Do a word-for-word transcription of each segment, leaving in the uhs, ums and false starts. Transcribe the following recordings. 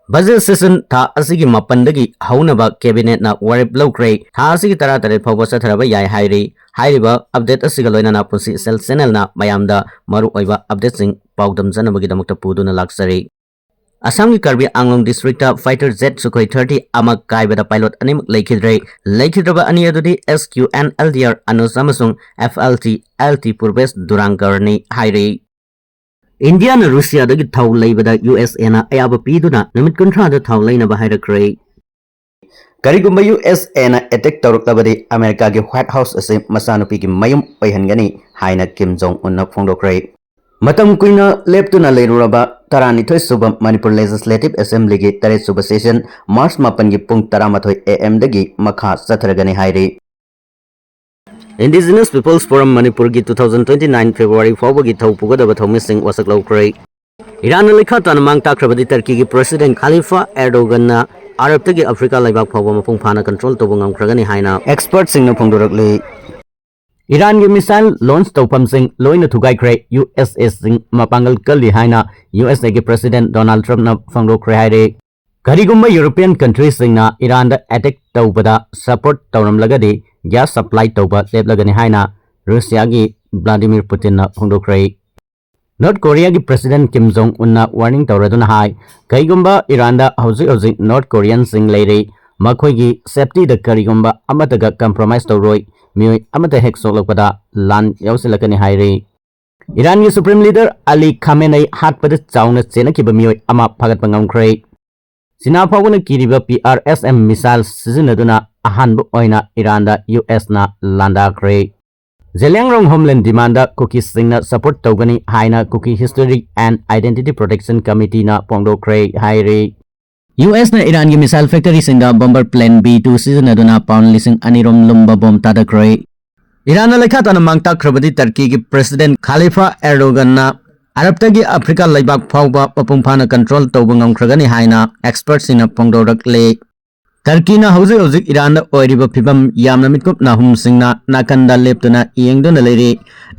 Budget session ꯊꯥ ꯑꯁꯤꯒꯤ ꯃꯥꯄꯟꯗꯒꯤ ꯍꯧꯅꯕ cabinetꯅ ꯋꯥꯔꯦꯞ ꯂꯧꯈ꯭ꯔꯦ꯫ ꯊꯥ ꯑꯁꯤꯒꯤ ꯇꯔꯥꯇꯔꯦꯠ ꯐꯥꯎꯕ ꯆꯠꯊꯔꯕ ꯌꯥꯏ ꯍꯥꯏꯔꯤ꯫ ꯍꯥꯏꯔꯤꯕ update ꯑꯁꯤꯒ ꯂꯣꯏꯅꯅ ꯄꯨꯟꯁꯤ ꯏꯁꯦꯜ channelꯅ ꯃꯌꯥꯝꯗ ꯃꯔꯨꯑꯣꯏꯕ updateꯁꯤꯡ ꯄꯥꯎꯗꯝꯖꯅꯕꯒꯤꯗꯃꯛꯇ ꯄꯨꯗꯨꯅ ꯂꯥꯛꯆꯔꯤ꯫ ꯑꯁꯥꯝꯒꯤ ꯀꯥꯔꯕꯤ ꯑꯪꯂꯣꯡ districtꯇ fighter jet Sukhoi thirty ꯑꯃ ꯀꯥꯏꯕꯗ pilot ꯑꯅꯤꯃꯛ ꯂꯩꯈꯤꯗ꯭ꯔꯦ꯫ ꯂꯩꯈꯤꯗ꯭ꯔꯕ ꯑꯅꯤ ꯑꯗꯨꯗꯤ S Q N L D R Anuj ꯑꯃꯁꯨꯡ F L T L T Purvesh Durangkarꯅꯤ ꯍꯥꯏꯔꯤ꯫ ꯏꯟꯗꯤꯌꯥꯅ ꯔꯨꯁꯤꯌꯥꯗꯒꯤ ꯊꯥꯎ ꯂꯩꯕꯗ USAꯅ ꯑꯌꯥꯕ ꯄꯤꯗꯨꯅ ꯅꯨꯃꯤꯠ ꯀꯨꯟꯊ꯭ꯔꯥꯗ ꯊꯥꯎ ꯂꯩꯅꯕ ꯍꯥꯏꯔꯛꯈ꯭ꯔꯦ꯫ ꯀꯔꯤꯒꯨꯝꯕ USAꯅ attack ꯇꯧꯔꯛꯂꯕꯗꯤ ꯑꯃꯦꯔꯤꯀꯥꯒꯤ White House ꯑꯁꯤ ꯃꯆꯥꯅꯨꯄꯤꯒꯤ ꯃꯌꯨꯝ ꯑꯣꯏꯍꯟꯒꯅꯤ ꯍꯥꯏꯅ ꯀꯤꯝ ꯖꯣꯡ ꯎꯟꯅ ꯐꯣꯡꯗꯣꯛꯈ꯭ꯔꯦ꯫ ꯃꯇꯝ ꯀꯨꯏꯅ ꯂꯦꯞꯇꯨꯅ ꯂꯩꯔꯨꯔꯕ ꯇꯔꯥꯅꯤꯊꯣꯏ ꯁꯨꯕ ꯃꯅꯤꯄꯨꯔ Legislative Assemblyꯒꯤ ꯇꯔꯦꯠ ꯁꯨꯕ session March ꯃꯥꯄꯟꯒꯤ ꯄꯨꯡ ꯇꯔꯥꯃꯥꯊꯣꯏ AM ꯗꯒꯤ ꯃꯈꯥ ꯆꯠꯊꯔꯒꯅꯤ ꯍꯥꯏꯔꯤ꯫ Indigenous People's Forum ꯃꯅꯤꯄꯨꯔꯒꯤ two thousand twenty-nine February ꯐꯥꯎꯕꯒꯤ ꯊꯧ ꯄꯨꯒꯗꯕ ꯊꯧꯃꯤꯁꯤꯡ ꯋꯥꯁꯛ ꯂꯧꯈ꯭ꯔꯦ꯫ ꯏꯔꯥꯟꯅ ꯂꯩꯈꯥ ꯇꯥꯅ ꯃꯥꯡ ꯇꯥꯛꯈ꯭ꯔꯕꯗꯤ ꯇꯔꯀꯤꯒꯤ President Khalifa Erdoganꯅ ꯑꯔꯕꯇꯒꯤ ꯑꯐ꯭ꯔꯤꯀꯥ ꯂꯩꯕꯥꯛ ꯐꯥꯎꯕ ꯃꯄꯨꯡ ꯐꯥꯅ control ꯇꯧꯕ ꯉꯝꯈ꯭ꯔꯒꯅꯤ ꯍꯥꯏꯅ expertꯁꯤꯡꯅ ꯐꯣꯡꯗꯣꯔꯛꯂꯤ꯫ ꯏꯔꯥꯟꯒꯤ missile launch ꯇꯧꯐꯝꯁꯤꯡ ꯂꯣꯏꯅ ꯊꯨꯒꯥꯏꯈ꯭ꯔꯦ, USAꯁꯤꯡ ꯃꯄꯥꯡꯒꯜ ꯀꯜꯂꯤ ꯍꯥꯏꯅ USAꯒꯤ President Donald Trumpꯅ ꯐꯣꯡꯗꯣꯛꯈ꯭ꯔꯦ ꯍꯥꯏꯔꯦ꯫ ꯀꯔꯤꯒꯨꯝꯕ European countryꯁꯤꯡꯅ ꯏꯔꯥꯟꯗ attack ꯇꯧꯕꯗ support ꯇꯧꯔꯝꯂꯒꯗꯤ gas supply ꯇꯧꯕ ꯂꯦꯞꯂꯒꯅꯤ ꯍꯥꯏꯅ ꯔꯨꯁꯤꯌꯥꯒꯤ Vladimir Putinꯅ ꯐꯣꯡꯗꯣꯛꯈ꯭ꯔꯦ꯫ North Koreaꯒꯤ President Kim Jong Unꯅ warning ꯇꯧꯔꯗꯨꯅ ꯍꯥꯏ, ꯀꯩꯒꯨꯝꯕ ꯏꯔꯥꯟꯗ ꯍꯧꯖꯤꯛ ꯍꯧꯖꯤꯛ North Koreanꯁꯤꯡ ꯂꯩꯔꯤ, ꯃꯈꯣꯏꯒꯤ safetyꯗ ꯀꯔꯤꯒꯨꯝꯕ ꯑꯃꯠꯇꯒ compromise ꯇꯧꯔꯣꯏ, ꯃꯤꯑꯣꯏ ꯑꯃꯠꯇ ꯍꯦꯛ ꯁꯣꯛꯂꯛꯄꯗ ꯂꯥꯟ ꯌꯥꯎꯁꯤꯜꯂꯛꯀꯅꯤ ꯍꯥꯏꯔꯤ꯫ ꯏꯔꯥꯟꯒꯤ Supreme Leader Ali Khamenei ꯍꯥꯠꯄꯗ ꯆꯥꯎꯅ ꯆꯦꯟꯅꯈꯤꯕ ꯃꯤꯑꯣꯏ ꯑꯃ ꯐꯥꯒꯠꯄ ꯉꯝꯈ꯭ꯔꯦ꯫ ꯆꯤꯅꯥ ꯐꯥꯎꯕꯅ ꯀꯤꯔꯤꯕ P R S M missile ꯁꯤꯖꯤꯟꯅꯗꯨꯅ ꯑꯍꯥꯟꯕ ꯑꯣꯏꯅ ꯏꯔꯥꯟꯗ USꯅ ꯂꯥꯟꯗꯥꯈ꯭ꯔꯦ꯫ ꯖꯦꯂꯤꯌꯥꯡꯔꯣꯡ Homeland Demandꯗ ꯀꯨꯀꯤꯁꯤꯡꯅ support ꯇꯧꯒꯅꯤ ꯍꯥꯏꯅ Kuki History and Identity Protection Committeeꯅ ꯐꯣꯡꯗꯣꯛꯈ꯭ꯔꯦ ꯍꯥꯏꯔꯤ꯫ USꯅ ꯏꯔꯥꯟꯒꯤ missile factoryꯁꯤꯡꯗ bomber plane B two ꯁꯤꯖꯤꯟꯅꯗꯨꯅ pound ꯂꯤꯁꯤꯡ ꯑꯅꯤ ꯔꯣꯝ ꯂꯨꯝꯕ bomb ꯊꯥꯗꯈ꯭ꯔꯦ꯫ ꯏꯔꯥꯟꯅ ꯂꯩꯈꯥ ꯇꯥꯅ ꯃꯥꯡ ꯇꯥꯛꯈ꯭ꯔꯕꯗꯤ ꯇꯔꯀꯤꯒꯤ President Khalifa Erdoganꯅ ꯑꯔꯕꯇꯒꯤ ꯑꯐ꯭ꯔꯤꯀꯥ ꯂꯩꯕꯥꯛ ꯐꯥꯎꯕ ꯃꯄꯨꯡ ꯐꯥꯅ control ꯇꯧꯕ ꯉꯝꯈ꯭ꯔꯒꯅꯤ ꯍꯥꯏꯅ expertꯁꯤꯡꯅ ꯐꯣꯡꯗꯣꯔꯛꯂꯤ꯫ ꯇꯔꯀꯤꯅ ꯍꯧꯖꯤꯛ ꯍꯧꯖꯤꯛ ꯏꯔꯥꯟꯗ ꯑꯣꯏꯔꯤꯕ ꯐꯤꯕꯝ ꯌꯥꯝꯅ ꯃꯤꯀꯨꯞ ꯅꯥꯍꯨꯝꯁꯤꯡꯅ ꯅꯥꯀꯟꯗ ꯂꯦꯞꯇꯨꯅ ꯌꯦꯡꯗꯨꯅ ꯂꯩꯔꯤ꯫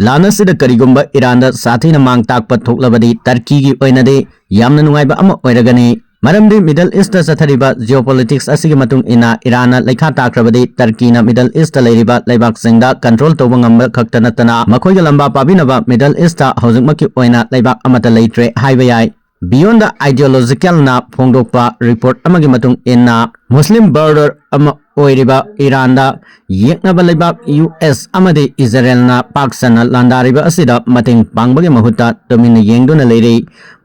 ꯂꯥꯟ ꯑꯁꯤꯗ ꯀꯔꯤꯒꯨꯝꯕ ꯏꯔꯥꯟꯗ ꯁꯥꯊꯤꯅ ꯃꯥꯡ ꯇꯥꯛꯄ ꯊꯣꯛꯂꯕꯗꯤ ꯇꯔꯀꯤꯒꯤ ꯑꯣꯏꯅꯗꯤ ꯌꯥꯝꯅ ꯅꯨꯡꯉꯥꯏꯕ ꯑꯃ ꯑꯣꯏꯔꯒꯅꯤ꯫ ꯃꯔꯝꯗꯤ Middle East ꯆꯠꯊꯔꯤꯕ geopolitics ꯑꯁꯤꯒꯤ ꯃꯇꯨꯡ ꯏꯟꯅ ꯏꯔꯥꯟꯅ ꯂꯩꯈꯥ ꯇꯥꯈ꯭ꯔꯕꯗꯤ ꯇꯔꯀꯤꯅ Middle East ꯂꯩꯔꯤꯕ ꯂꯩꯕꯥꯛꯁꯤꯡꯗ control ꯇꯧꯕ ꯉꯝꯕ ꯈꯛꯇ ꯅꯠꯇꯅ ꯃꯈꯣꯏꯒ ꯂꯝꯕꯥ ꯄꯥꯕꯤꯅꯕ Middle East ꯍꯧꯖꯤꯛꯃꯛꯀꯤ ꯑꯣꯏꯅ ꯂꯩꯕꯥꯛ ꯑꯃꯠꯇ ꯂꯩꯇ꯭ꯔꯦ ꯍꯥꯏꯕ ꯌꯥꯏ꯫ Beyond the Ideologicalꯅ ꯐꯣꯡꯗꯣꯛꯄ report ꯑꯃꯒꯤ ꯃꯇꯨꯡ ꯏꯟꯅ Muslim brother ꯑꯃ ꯑꯣꯏꯔꯤꯕ ꯏꯔꯥꯟꯗ ꯌꯦꯛꯅꯕ ꯂꯩꯕꯥꯛ ꯌꯨ ꯑꯦꯁ ꯑꯃꯗꯤ ꯏꯖꯔꯦꯜꯅ ꯄꯥꯛ ꯁꯟꯅ ꯂꯥꯟꯗꯥꯔꯤꯕ ꯑꯁꯤꯗ ꯃꯇꯦꯡ ꯄꯥꯡꯕꯒꯤ ꯃꯍꯨꯠꯇ ꯇꯨꯃꯤꯟꯅ ꯌꯦꯡꯗꯨꯅ ꯂꯩꯔꯤ꯫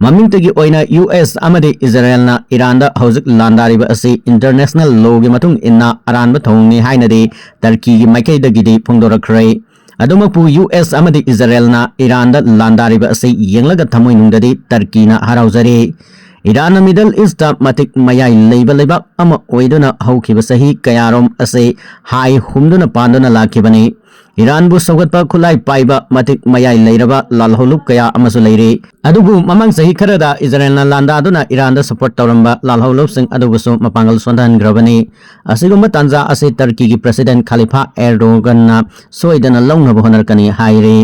ꯃꯃꯤꯡꯇꯒꯤ ꯑꯣꯏꯅ ꯌꯨ ꯑꯦꯁ ꯑꯃꯗꯤ ꯏꯖꯔꯦꯜꯅ ꯏꯔꯥꯟꯗ ꯍꯧꯖꯤꯛ ꯂꯥꯟꯗꯥꯔꯤꯕ ꯑꯁꯤ international lawꯒꯤ ꯃꯇꯨꯡ ꯏꯟꯅ ꯑꯔꯥꯟꯕ ꯊꯧꯑꯣꯡꯅꯤ ꯍꯥꯏꯅꯗꯤ ꯇꯔꯀꯤꯒꯤ ꯃꯥꯏꯀꯩꯗꯒꯤꯗꯤ ꯐꯣꯡꯗꯣꯔꯛꯈ꯭ꯔꯦ꯫ ꯑꯗꯨꯃꯛꯄꯨ ꯌꯨ ꯑꯦꯁ ꯑꯃꯗꯤ ꯏꯖꯔꯦꯜꯅ ꯏꯔꯥꯟꯗ ꯂꯥꯟꯗꯥꯔꯤꯕ ꯑꯁꯤ ꯌꯦꯡꯂꯒ ꯊꯃꯣꯏꯅꯨꯡꯗꯗꯤ ꯇꯔꯀꯤꯅ ꯍꯔꯥꯎꯖꯔꯤ꯫ ꯏꯔꯥꯟꯅ Middle Eastꯇ ꯃꯇꯤꯛ ꯃꯌꯥꯏ ꯂꯩꯕ ꯂꯩꯕꯥꯛ ꯑꯃ ꯑꯣꯏꯗꯨꯅ ꯍꯧꯈꯤꯕ ꯆꯍꯤ ꯀꯌꯥꯔꯣꯝ ꯑꯁꯤ ꯍꯥꯏ ꯍꯨꯝꯗꯨꯅ ꯄꯥꯟꯗꯨꯅ ꯂꯥꯛꯈꯤꯕꯅꯤ꯫ ꯏꯔꯥꯟꯕꯨ ꯁꯧꯒꯠꯄ ꯈꯨꯠꯂꯥꯏ ꯄꯥꯏꯕ ꯃꯇꯤꯛ ꯃꯌꯥꯏ ꯂꯩꯔꯕ ꯂꯥꯜꯍꯧꯂꯨꯞ ꯀꯌꯥ ꯑꯃꯁꯨ ꯂꯩꯔꯤ꯫ ꯑꯗꯨꯕꯨ ꯃꯃꯥꯡ ꯆꯍꯤ ꯈꯔꯗ ꯏꯖꯔꯦꯜꯅ ꯂꯥꯟꯗꯥꯗꯨꯅ ꯏꯔꯥꯟꯗ support ꯇꯧꯔꯝꯕ ꯂꯥꯜꯍꯧꯂꯨꯞꯁꯤꯡ ꯑꯗꯨꯕꯨꯁꯨ ꯃꯄꯥꯡꯒꯜ ꯁꯣꯟꯊꯍꯟꯈ꯭ꯔꯕꯅꯤ꯫ ꯑꯁꯤꯒꯨꯝꯕ ꯇꯥꯟꯖꯥ ꯑꯁꯤ ꯇꯔꯀꯤꯒꯤ President ꯈꯥꯂꯤꯐꯥ ꯑꯦꯔꯗꯣꯒꯟꯅ ꯁꯣꯏꯗꯅ ꯂꯧꯅꯕ ꯍꯣꯠꯅꯔꯛꯀꯅꯤ ꯍꯥꯏꯔꯤ꯫